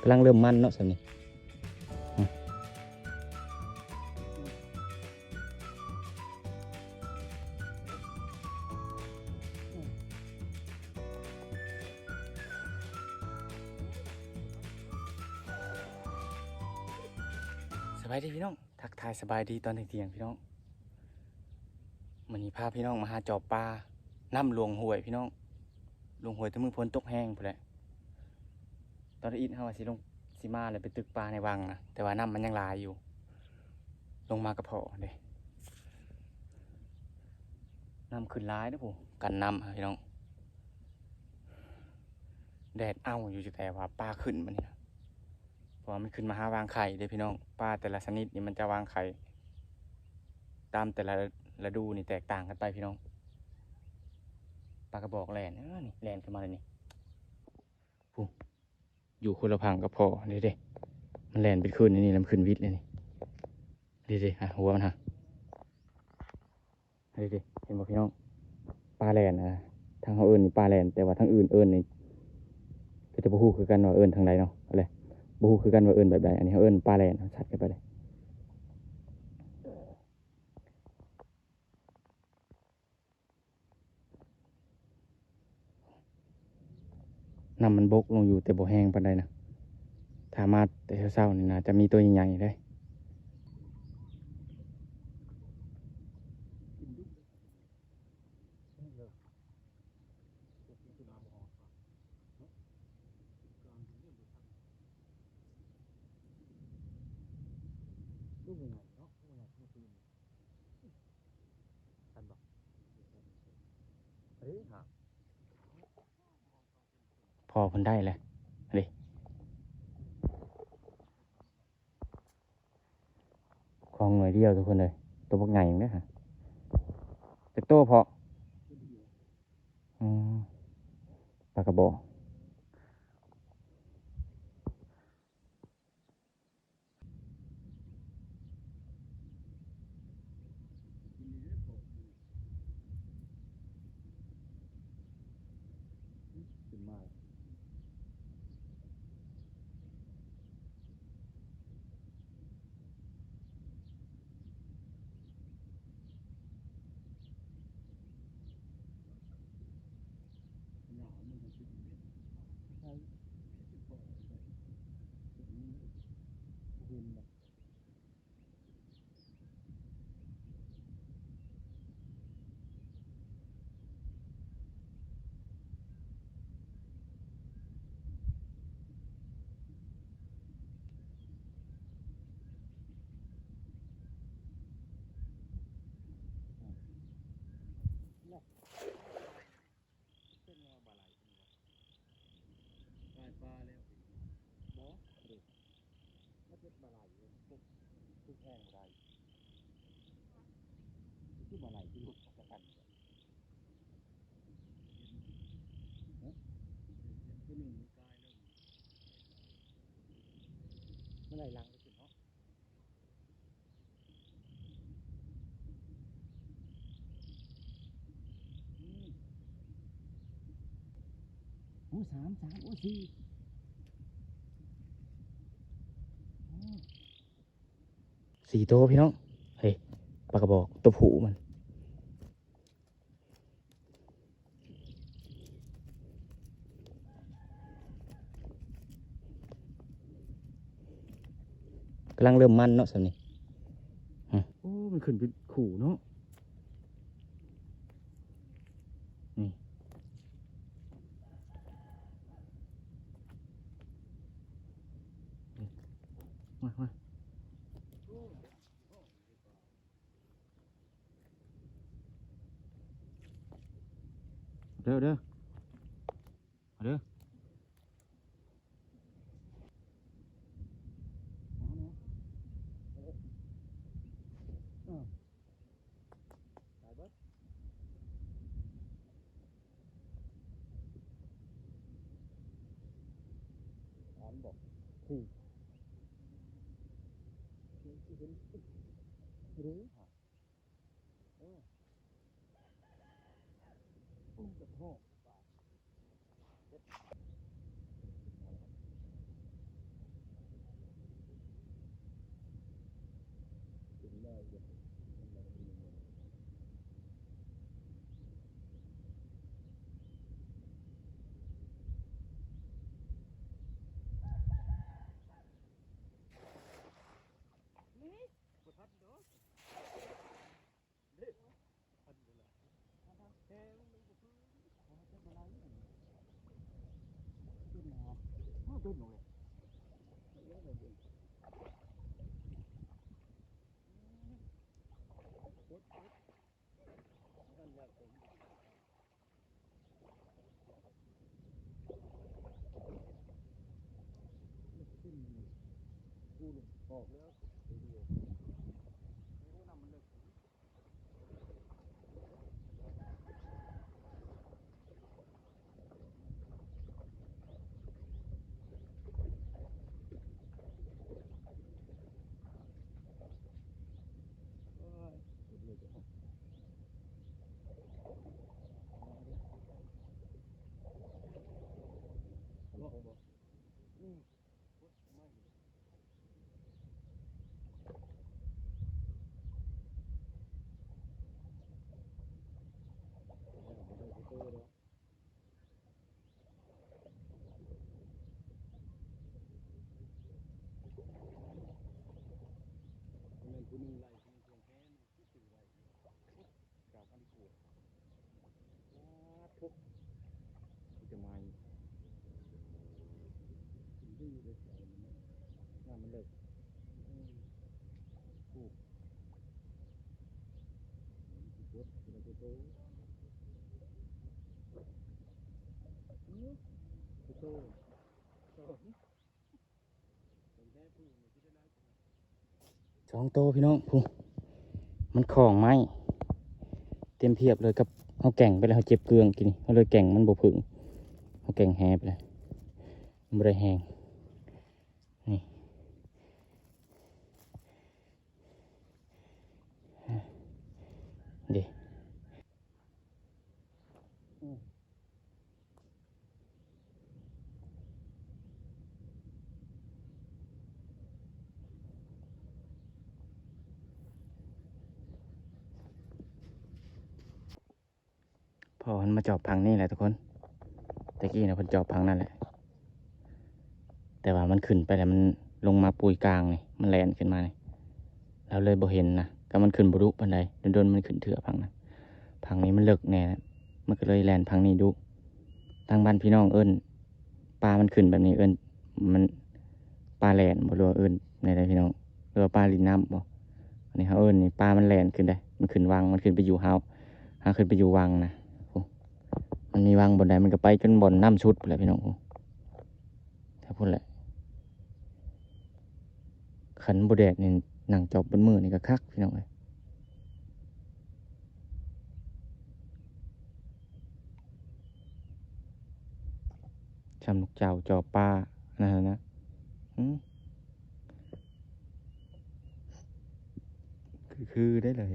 ກຳລັງເລີ່ມມັນເນາະ ຊ່ຳນີ້. ສະບາຍດີພີ່ນ້ອງ ທັກທາຍສະບາຍດີຕອນທ່ຽງໆ ພີ່ນ້ອງ. ມື້ນີ້ພາພີ່ນ້ອງມາຫາຈອບປາ ນ້ຳຫຼວງຫ້ວຍພີ່ນ້ອງ ຫຼວງຫ້ວຍແຕ່ມື້ຝົນຕົກແຮງພຸ້ນແຫຼະ. ຕອນທຳອິດເຮົາວ່າຊິລົງ ຊິມາແລ້ວໄປຕຶກປາໃນວັງນະ ແຕ່ວ່ານ້ຳມັນຍັງຫຼາຍຢູ່ ລົງມາກະພໍ້ເດ້. ນ້ຳຂຶ້ນຫຼາຍເດ້ຜູ້ ກັນນ້ຳພີ່ນ້ອງ. ແດດເອົາຢູ່ ແຕ່ວ່າປາຂຶ້ນບັດນີ້ນະ ເພາະວ່າມັນຂຶ້ນມາຫາວາງໄຂ່ເດ້ພີ່ນ້ອງ. ປາແຕ່ລະຊະນິດນີ້ມັນຈະວາງໄຂ່ ຕາມແຕ່ລະລະດູນີ້ແຕກຕ່າງກັນໄປພີ່ນ້ອງ. ປາກະບອກແລ່ນ ເອີ ນີ້ແລ່ນຂຶ້ນມາແລ້ວນີ້ ຜູ້ ຢູ່ຄົນລະຝັ່ງກະພໍ້ເດ້ ເດ້. ມັນແລ່ນໄປຂຶ້ນນີ້ ແລ້ວມັນຂຶ້ນວິດເລີຍນີ້ ເດ້ໆ ຫາຫົວມັນຫາ ເດ້ໆ. ເຫັນບໍ່ພີ່ນ້ອງ ປາແລ່ນ ທາງເຮົາເອີ້ນນີ້ປາແລ່ນ ແຕ່ວ່າທາງອື່ນເອີ້ນນີ້ ກໍຈະບໍ່ຮູ້ຄືກັນວ່າເອີ້ນທາງໃດເນາະ ແຫຼະ ບໍ່ຮູ້ຄືກັນວ່າເອີ້ນແບບໃດ. ອັນນີ້ເຮົາເອີ້ນປາແລ່ນ ເຮົາຊັດກັນໄປເລີຍ. ນ້ຳມັນບົກລົງຢູ່ ແຕ່ບໍ່ແຮງປານໃດນະ. ຖ້າມາແຕ່ເຊົ້າໆ ນີ້ໜ້າຈະມີໂຕໃຫຍ່ໆ ເດ້. ພໍເພິ່ນໄດ້ແລ້ວເດ້ ຂອງໜ່ວຍດຽວທຸກຄົນເອີຍ ໂຕບັກໃຫຍ່ເດ້. ຈັກໂຕພໍ້? ອືມ ປາກະບອງ. ມັນໄຫຼຫຼັງໄປຂຶ້ນເນາະ. ໂອ້ ສາມ ສາມ ໂອ້ ສີ່ ໂອ້ ສີ່ໂຕພີ່ນ້ອງ. ເຮີ້ຍ ປາກະບອກ ໂຕຜູ້ມັນ. ກຳລັງເລີ່ມມັນເນາະ ຊ່ຳນີ້. ໂອ້ ມັນຂຶ້ນເປັນຄູ່ເນາະ ນີ້. ມາ ມາ. ເດີ ເດີ ເດີ. ໂອ້ ກະເທາະ. ໂອ້ ຕຸ້ນອອກເລີຍ. ອອກແລ້ວ ແມ່ນຜູ້ໜຶ່ງໄລ່ຜູ້ໜຶ່ງ ເຈົ້າພັນກວ່າ ປາດໂທ້ ມີແຕ່ໄມ້ ຂຶ້ນດີເດ້ ນ້ຳມັນເລິກ ອືມ ໂອ້ ເບິດ ເບິດ ໂອ້ ໂອ້ ໂອ້. ສອງໂຕພີ່ນ້ອງ ພຸ້ນ ມັນຂອງໄມ້ເຕັມພຽບເລີຍ ກັບເຮົາແກ່ງໄປແລ້ວ ເຮົາເຈັບເກືອງກີ້ນີ້ ເຮົາເລີຍແກ່ງມັນບໍ່ເພິ່ງ ເຮົາແກ່ງແຫໄປແລ້ວ ມັນບໍ່ໄດ້ແຮງ ນີ້ ເດ້. ພໍ່ມັນມາຈອບຝັ່ງນີ້ແຫຼະທຸກຄົນ ແຕ່ກີ້ນະເພິ່ນຈອບຝັ່ງນັ້ນແຫຼະ ແຕ່ວ່າມັນຂຶ້ນໄປແລ້ວ ມັນລົງມາປຸຍກາງນີ້ ມັນແລ່ນຂຶ້ນມານີ້ ລາວເລີຍບໍ່ເຫັນນະ ກໍມັນຂຶ້ນບໍ່ດຸປານໃດ ດົນໆມັນຂຶ້ນເທື່ອຝັ່ງນັ້ນ ຝັ່ງນີ້ມັນເລິກແດ່ ມັນກໍເລີຍແລ່ນຝັ່ງນີ້ດຸ ທາງບ້ານພີ່ນ້ອງເອີ້ນ ປາມັນຂຶ້ນແບບນີ້ເອີ້ນ ມັນ ປາແລ່ນບໍ່ ຫຼືວ່າເອີ້ນແນວໃດພີ່ນ້ອງ ຫຼືວ່າປາຫຼິ້ນນ້ຳບໍ່ ອັນນີ້ເຮົາເອີ້ນນີ້ ປາມັນແລ່ນຂຶ້ນເດ້ ມັນຂຶ້ນວັງ ມັນຂຶ້ນໄປຢູ່ເຮົາ ຫາຂຶ້ນໄປຢູ່ວັງນະ ໂອ້ ມັນມີວັງບ່ອນໃດ ມັນກໍໄປຈົນບ່ອນນ້ຳສຸດພຸ້ນແຫຼະພີ່ນ້ອງ ໂອ້ ແຖວພຸ້ນແຫຼະ ຄັນບໍ່ແດດນີ້ ນັ່ງຈອບເບິດມື້ນີ້ກໍຄັກພີ່ນ້ອງເອີຍ. ຊ່ຳລູກເຈົ້າຈອບປາອັນນັ້ນນະ ຫື ຄື ຄືໄດ້ເລີຍ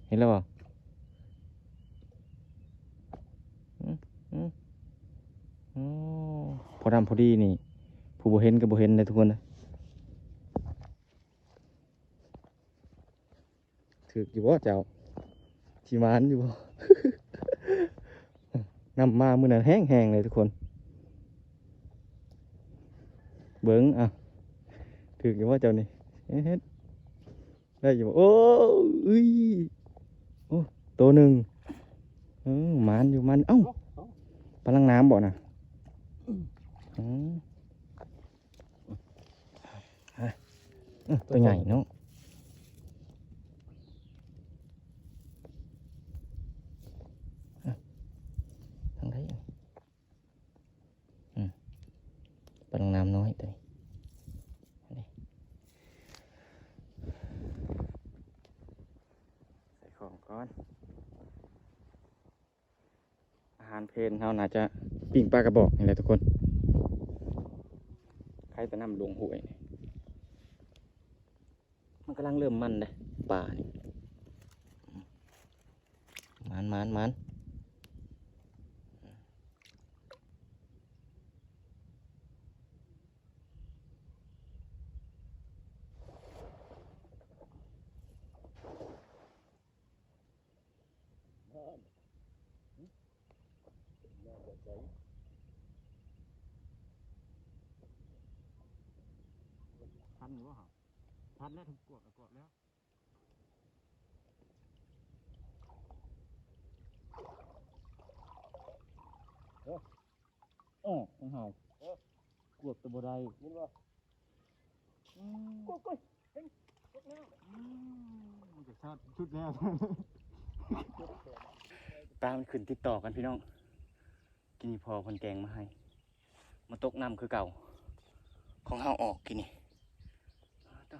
ເຫັນແລ້ວບໍ່? ອືມ ອືມ ໂອ້ ພໍດຳພໍດີນີ້ ຜູ້ບໍ່ເຫັນກໍບໍ່ເຫັນເດ້ທຸກຄົນເດີ. ຖືກຢູ່ບໍ່ເຈົ້າ? ຊິໝານຢູ່ບໍ່? ນ້ຳມາມື້ນັ້ນແຮງໆເລີຍທຸກຄົນ ເບິ່ງ ເອົ້າ ຖືກຢູ່ບໍ່ເຈົ້ານີ້? ເຮັດ ໄດ້ຢູ່ບໍ່? ໂອ້ ອຶ້ຍ ໂອ້ ໂຕໜຶ່ງ ເອີ ໝານຢູ່ ໝານ ເອົ້າ ປາຫຼັງນ້ຳບໍ່ນະ? ອືມ ອະ ເອີ ໂຕໃຫຍ່ເນາະ ອະ ທາງໃດ? ອືມ ປານາງນ້ຳນ້ອຍໂຕນີ້ ໃສ່ຂອງກ່ອນ ອາຫານເພນເຮົາໜ້າຈະປີ້ງປາກະບອກນີ້ແຫຼະທຸກຄົນ ໄຄແຕ່ນ້ຳລົງຫ້ວຍນີ້ ມັນກຳລັງເລີ່ມມັນເດ້ ປານີ້ ໝານ ໝານ ໝານ ທັນຢູ່ບໍ່? ທັນແລ້ວ ຖືກກວດ ກວດແລ້ວ. ອອກຂອງເຮົາ ເອີ ກວດກໍບໍ່ໄດ້ ເຫັນບໍ່? ອືມ ໂອ້ຍ ໂອ້ຍ ເຫັນ ຕົກນ້ຳ ອືມ ມັນຈະຊາດສຸດແລ້ວ ປາມັນຂຶ້ນຕິດຕໍ່ກັນພີ່ນ້ອງ. ກີ້ນີ້ພໍ່ເພິ່ນແກງມາໃຫ້ ມາຕົກນ້ຳຄືເກົ່າ ຂອງເຮົາອອກກີ້ນີ້ ປາດໂທ້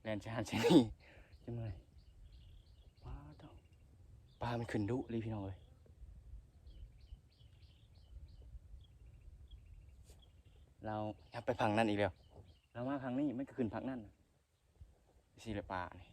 ແລ່ນໃສ່ຫັ້ນໃສ່ນີ້ ຈະເມື່ອຍ ປາດໂທ້ ປາມັນຂຶ້ນດຸເລີຍພີ່ນ້ອງເອີຍ. ລາວຍັບໄປຝັ່ງນັ້ນອີກແລ້ວ ລາວມາຝັ່ງນີ້ມັນກໍຂຶ້ນຝັ່ງນັ້ນ. ຊິລະປານີ້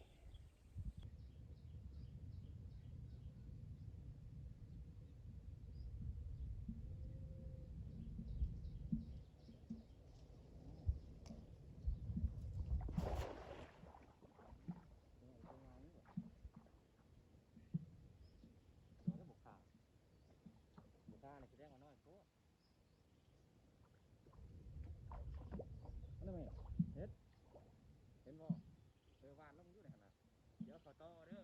ອັນນັ້ນແມ່ນ ເຫັນ ເຫັນບໍ່? ເອີ ຫວ່ານລົງຢູ່ໃນຫັ້ນນະ ດຽວເຂົ້າຕໍ່ເດີ.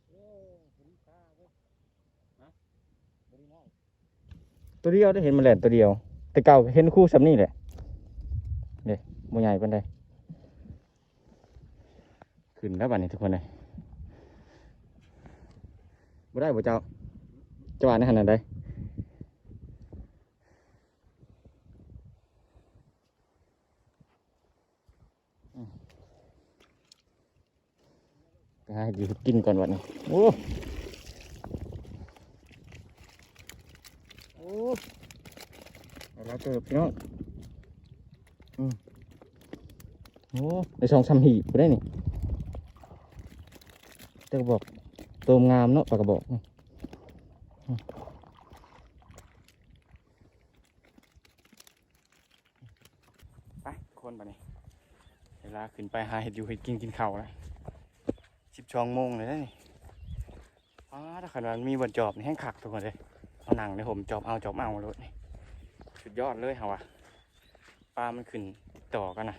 ໂອ້ ພໍດີປາເວີຍ ຮະ ບໍ່ໄດ້ນ້ອຍ. ຕົວດຽວໄດ້ ເຫັນມັນແລ່ນຕົວດຽວ ແຕ່ເກົ່າເຫັນຄູ່ສ່ຳນີ້ແຫຼະ ເດ້ ບໍ່ໃຫຍ່ປານໃດ. ຂຶ້ນແລ້ວບາດນີ້ທຸກຄົນເອີຍ ບໍ່ໄດ້ບໍ່ເຈົ້າ? ຈະວ່າໃນຫັ້ນນະໄດ ອືມ ໄປຫາຢູ່ກິນກ່ອນບັດນີ້. ໂອ້ ໂອ້ ໄດ້ຫຼາຍເຕີບພີ່ນ້ອງ. ອືມ ໂອ້ ໄດ້ສອງສາມຫີບພຸ້ນເດ້ນີ້ ແຕ່ກະບອກໂຕງາມເນາະ ປາກະບອກ. ອືມ ໄປທຸກຄົນ ບາດນີ້ເວລາຂຶ້ນໄປຫາເຮັດຢູ່ເຮັດກິນ ກິນເຂົ້າແລ້ວ ສິບສອງໂມງແລ້ວເດ້ນີ້. ອ້າ ຖ້າຄັນວ່າມີບ່ອນຈອບນີ້ແຮງຄັກທຸກຄົນເອີຍ ເຮົານັ່ງໃນຮົ່ມ ຈອບເອົາ ຈອບເອົາໂລດນີ້ ສຸດຍອດເລີຍເຮົາວ່າ. ປາມັນຂຶ້ນຕໍ່ກັນນະ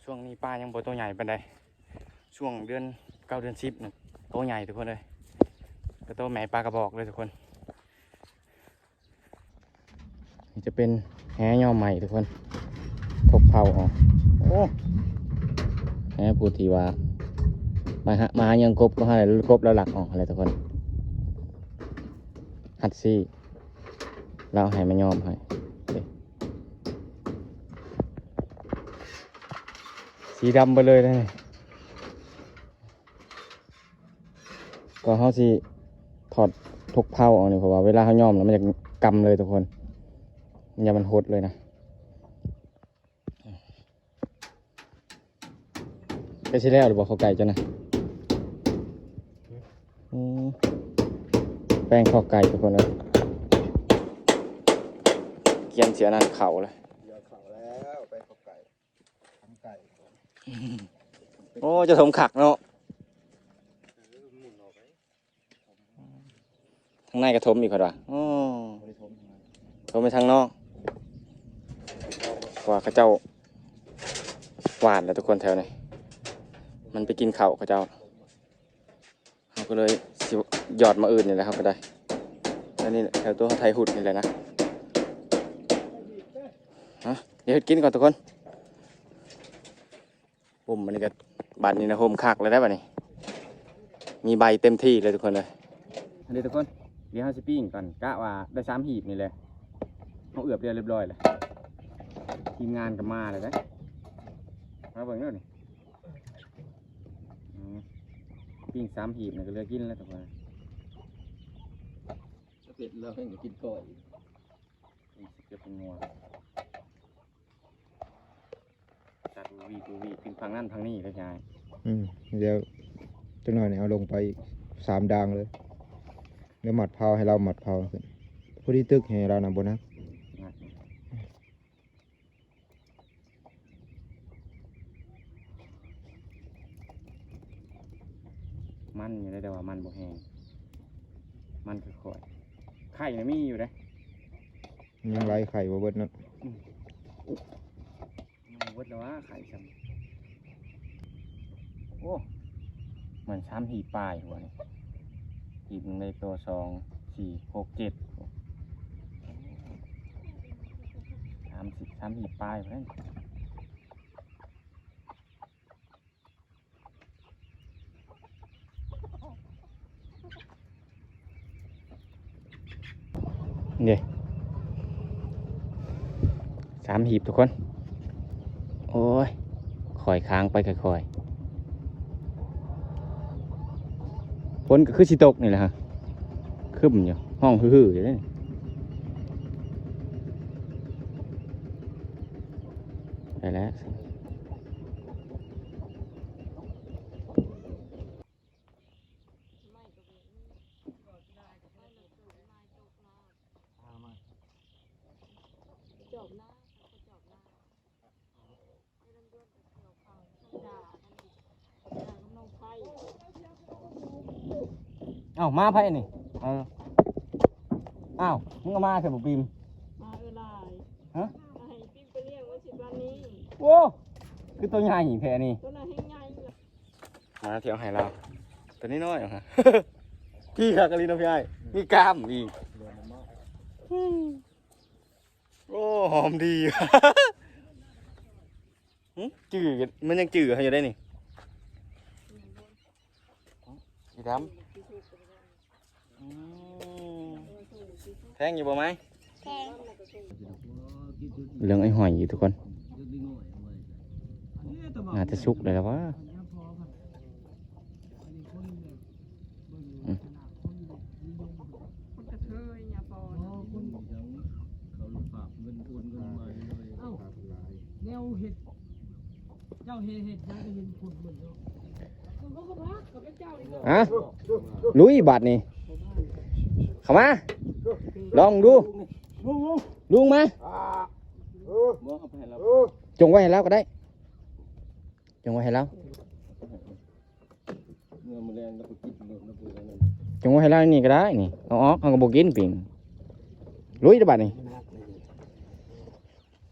ຊ່ວງນີ້ປາຍັງບໍ່ໂຕໃຫຍ່ປານໃດ ຊ່ວງເດືອນເກົ້າ ເດືອນສິບນະ ໂຕໃຫຍ່ທຸກຄົນເອີຍ ກະໂຕແມ່ປາກະບອກເລີຍທຸກຄົນ. ນີ້ຈະເປັນແຫຍ້ອມໃໝ່ທຸກຄົນ ທົກເພົາອອກ. ໂອ້ ແຫຜູ້ທີ່ວ່າມາຫາ ມາຫາເຫຍື່ອກົບ ກໍຫາກົບແລ້ວລັກອອກຫັ້ນແຫຼະທຸກຄົນ. ຮັດຊີ້ ລາວໃຫ້ມາຍ້ອມໃຫ້ ສີດຳເບິດເລີຍເດ້. ກໍເຮົາຊິຖອດທົກເພົາອອກນີ້ ເພາະວ່າເວລາເຮົາຍ້ອມແລ້ວມັນຈະກຳເລີຍທຸກຄົນ ມັນຢ້ານມັນຫົດເລີຍນະ. ໃກ້ຊິແລ້ວຫຼືບໍ່ ເຂົ້າໄກ່ເຈົ້ານະ? ອືມ ແປ້ງເຂົ້າໄກ່ທຸກຄົນເອີຍ ກຽມຊິອັນນັ້ນເຂົ້າແລ້ວ ດຽວເຂົ້າແລ້ວ ແປ້ງເຂົ້າໄກ່. ໂອ້ ຈະຖົມຄັກເນາະ ເອີ ທາງໃນກະຖົມອີກເພິ່ນວ່າ. ໂອ້ ຖົມໄປທາງນອກ ເພາະວ່າເຂົາເຈົ້າຫວ່ານແລ້ວທຸກຄົນ ແຖວນີ້ ມັນໄປກິນເຂົ້າເຂົາເຈົ້າ. ເຮົາກໍເລີຍຊິຢອດມາອື່ນນີ້ແຫຼະ ເຮົາກໍໄດ້ ອັນນີ້ແຫຼະ ແຖວຕົວເຮົາໄຖຫຸດນີ້ແຫຼະນະ. ຮະ ດຽວເຮັດກິນກ່ອນທຸກຄົນ. ຮົ່ມອັນນີ້ກໍ ບາດນີ້ນະ ຮົ່ມຄັກແລ້ວໄດ໋ບາດນີ້ ມີໃບເຕັມທີ່ເລີຍທຸກຄົນເອີຍ. ອັນນີ້ທຸກຄົນ ດຽວເຮົາຊິປີ້ງກ່ອນ ກະວ່າໄດ້ສາມຫີບນີ້ແຫຼະ ເຮົາເອືອບຮຽບຮ້ອຍແລ້ວ ທີມງານກໍມາແລ້ວເດ້ ມາເບິ່ງເດີນີ້. ອືມ ປີ້ງສາມຫີບນີ້ກໍເຫຼືອກິນແລ້ວທຸກຄົນ. ເຜັດແລ້ວເພິ່ນກໍກິນກ້ອຍອີກ ນີ້ຊິເກັບເປັນງົວ ຈັດວີໆໆ ຂຶ້ນຝັ່ງນັ້ນຝັ່ງນີ້ເລີຍຍາຍ. ອືມ ດຽວຈັກໜ້ອຍນີ້ເອົາລົງໄປສາມດາງເລີຍ ດຽວມັດເພົາ ໃຫ້ລາວມັດເພົາຂຶ້ນ ພໍດີຕຶກໃຫ້ລາວນຳບໍ່ໜັກ ໜັກ. ມັນຢູ່ເດ້ ແຕ່ວ່າມັນບໍ່ແຮງ ມັນຄ່ອຍໆ ໄຂ່ນະມີຢູ່ເດ້ ຍັງໄລ່ໄຂ່ບໍ່ເບິດເນາະ. ອືມ ຍັງບໍ່ເບິດແລ້ວຫວາ ໄຂ່ຊ້ຳ ໂອ້ ແມ່ນສາມຫີບປາຍພຸ້ນນີ້ ຫີບໜຶ່ງໄດ້ໂຕ ສອງ ສີ່ ຫົກ ເຈັດ ສາມສິບ ສາມຫີບປາຍພຸ້ນ. ເດ້ ສາມຫີບທຸກຄົນ. ໂອ້ຍ ຄ່ອຍຄ້າງໄປຄ່ອຍໆ ຝົນກໍຄືຊິຕົກນີ້ແຫຼະຮະ ຄຶ້ມຢູ່ ຮ້ອງຮືໆຢູ່ເດ້. ໄດ້ແລ້ວ. ເອົ້າ ມາໃຜອັນນີ້? ເອີ ອ້າວ ມຶງກໍມາແທ້ບໍ່ ປີມ? ມາເອີຫຼາຍ ຮະ? ໃຫ້ປີມໄປລ້ຽງໄວ້ສິບວັນນີ້. ໂອ້ ຄືໂຕໃຫຍ່ແທ້ນີ້ ໂຕນັ້ນແຮງໃຫຍ່. ມາທ່ຽວໄຮ່ລາວ ໂຕນ້ອຍໆ ອະ ພີ່ຄັກອີ່ຫຼີເນາະ ພີ່ອ້າຍ ມີກ້າມອີກ. ໂອ້ ຫອມດີ. ຫຶ ຈື່ ມັນຍັງຈື່ເຮົາຢູ່ໄດ໋ນີ້ ສີດຳ. ອືມ ແພງຢູ່ບໍ່ໄມ້? ແພງ. ເລື່ອງໄອ້ຫອຍຢູ່ທຸກຄົນ ໜ້າຈະສຸກໄດ້ແລ້ວຫວາ. ອືມ ຄົນກະເທີຍຍາປອນ ເອົາ ແນວເຮັດ ເຈົ້າເຮັດ ເຮັດຫຍັງກໍເຫັນຄົນເບິ່ງເນາະ. ຮະ ລຸຍບາດນີ້ ເຂົ້າມາ ລອງດູ ລຸງມາ ຈົ່ງໄວ້ໃຫ້ລາວກໍໄດ້ ຈົ່ງໄວ້ໃຫ້ລາວ. ເມື່ອມື້ແລງລາວໄປກິນລົດລາວໄປອັນນັ້ນ ຈົ່ງໄວ້ໃຫ້ລາວນີ້ກໍໄດ້ນີ້ ເອົາອອກ ເຮົາກໍບໍ່ກິນປີ້ງ. ລຸຍເດີ້ບາດນີ້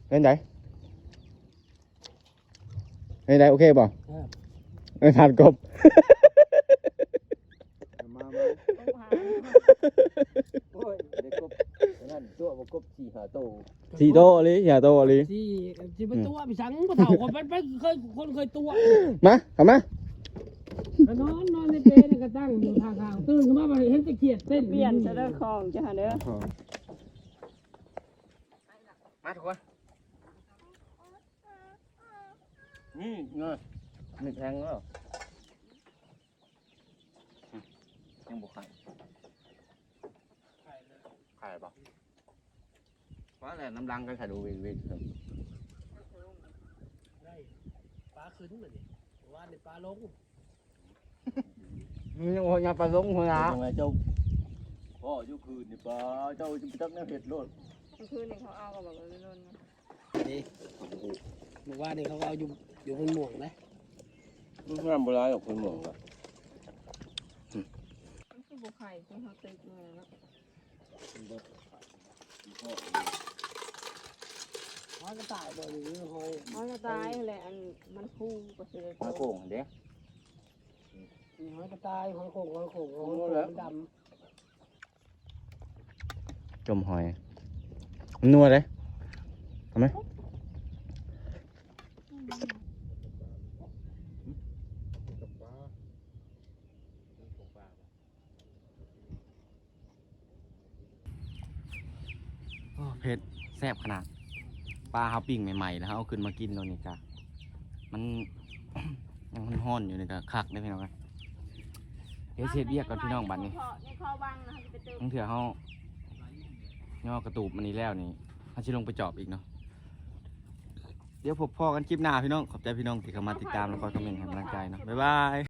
ເປັນໃດ? ເປັນໃດ? ໂອເຄບໍ່? ເອີ ເອີ ຜ່ານກົບ ມາ ມາ ໂອ້ຍ ໄດ້ກົບ ນັ້ນຕົວະບໍ່ກົບສີ່ຫ້າໂຕ. ສີ່ໂຕອີ່ຫຼີ ຫ້າໂຕອີ່ຫຼີ ສີ່ ຊິໄປຕົວະໄປສັງ ບໍ່ເຖົ້າ ຄົນໄປ ໄປເຄີຍ ຄົນເຄີຍຕົວະ. ມາ ເຂົ້າມາ ກໍນອນ ນອນໃນເປນະ ກໍຕັ້ງຢູ່ຂ້າງໆ ຕື່ນຂຶ້ນມາ ເຫັນແຕ່ຂຽດເຕັ້ນ. ປ່ຽນຊະເດີ້ ຂອງເຈົ້າຫັ້ນເດີ້. ມາທຸກຄົນ ນີ້ເນາະ ນີ້ແພງແລ້ວ. ອືມ ຍັງບໍ່ໄຂ່ ໄຂ່ບໍ່? ວ່າແລ້ວ ນ້ຳລັງກໍຂະດູວິກໆ ໄດ້ ປາຂຶ້ນບາດນີ້ ວານນີ້ປາລົງ. ມັນຍັງບໍ່ຍາມປາລົງພຸ້ນນະ. ເປັນຈັ່ງໃດເຈົ້າ ພໍ່ຢູ່ຄືນນີ້ປາ ເຈົ້າຈະໄປຈັກແນວເຮັດໂລດ. ເມື່ອຄືນນີ້ເຂົາເອົາກັບບັກເອີລົນນະ. ນີ້ ມື້ວານນີ້ເຂົາກໍເອົາຢູ່ ຢູ່ເພິ່ນມ່ວງນະ. ມັນງາມບໍ່ຫຼາຍດອກເພິ່ນມ່ວງນະ. ມັນຄືບໍ່ໄຂ່ຄືເຮົາຕຶກມາເນາະ. ຫອຍກະຕ່າຍບໍ່ ຫຼືຫອຍ? ຫອຍກະຕ່າຍຫັ້ນແຫຼະ ອັນມັນຄູກໍຊິໄດ້ ຫອຍໂຂ່ງຫັ້ນເດ້. ຫອຍກະຕ່າຍ ຫອຍໂຂ່ງ ຫອຍໂຂ່ງ ຫອຍໂຂ່ງມັນດຳ. ຈົ່ມຫອຍ ມັນນົວເດ້. ເອົາໄໝ? ໂອ້ ເຜັດ ແຊບຂະໜາດ. ປາເຮົາປີ້ງໃໝ່ໆ ແລ້ວເຮົາເອົາຂຶ້ນມາກິນໂລດນີ້ກະ ມັນ ຍັງຮ້ອນໆ ຢູ່ນີ້ກະຄັກເດ້ພີ່ນ້ອງເອີຍ. ເຮັດ ເຮັດວຽກກ່ອນພີ່ນ້ອງ ບາດນີ້. ບາງເທື່ອເຮົາຍໍກະຕູບອັນນີ້ແລ້ວນີ້ ເຮົາຊິລົງໄປຈອບອີກເນາະ. ດຽວພົບພໍ້ກັນຄລິບໜ້າພີ່ນ້ອງ. ຂອບໃຈພີ່ນ້ອງທີ່ເຂົ້າມາຕິດຕາມ ແລະ ຄອຍຄອມເມັນໃຫ້ກຳລັງໃຈເນາະ. ບາຍບາຍ.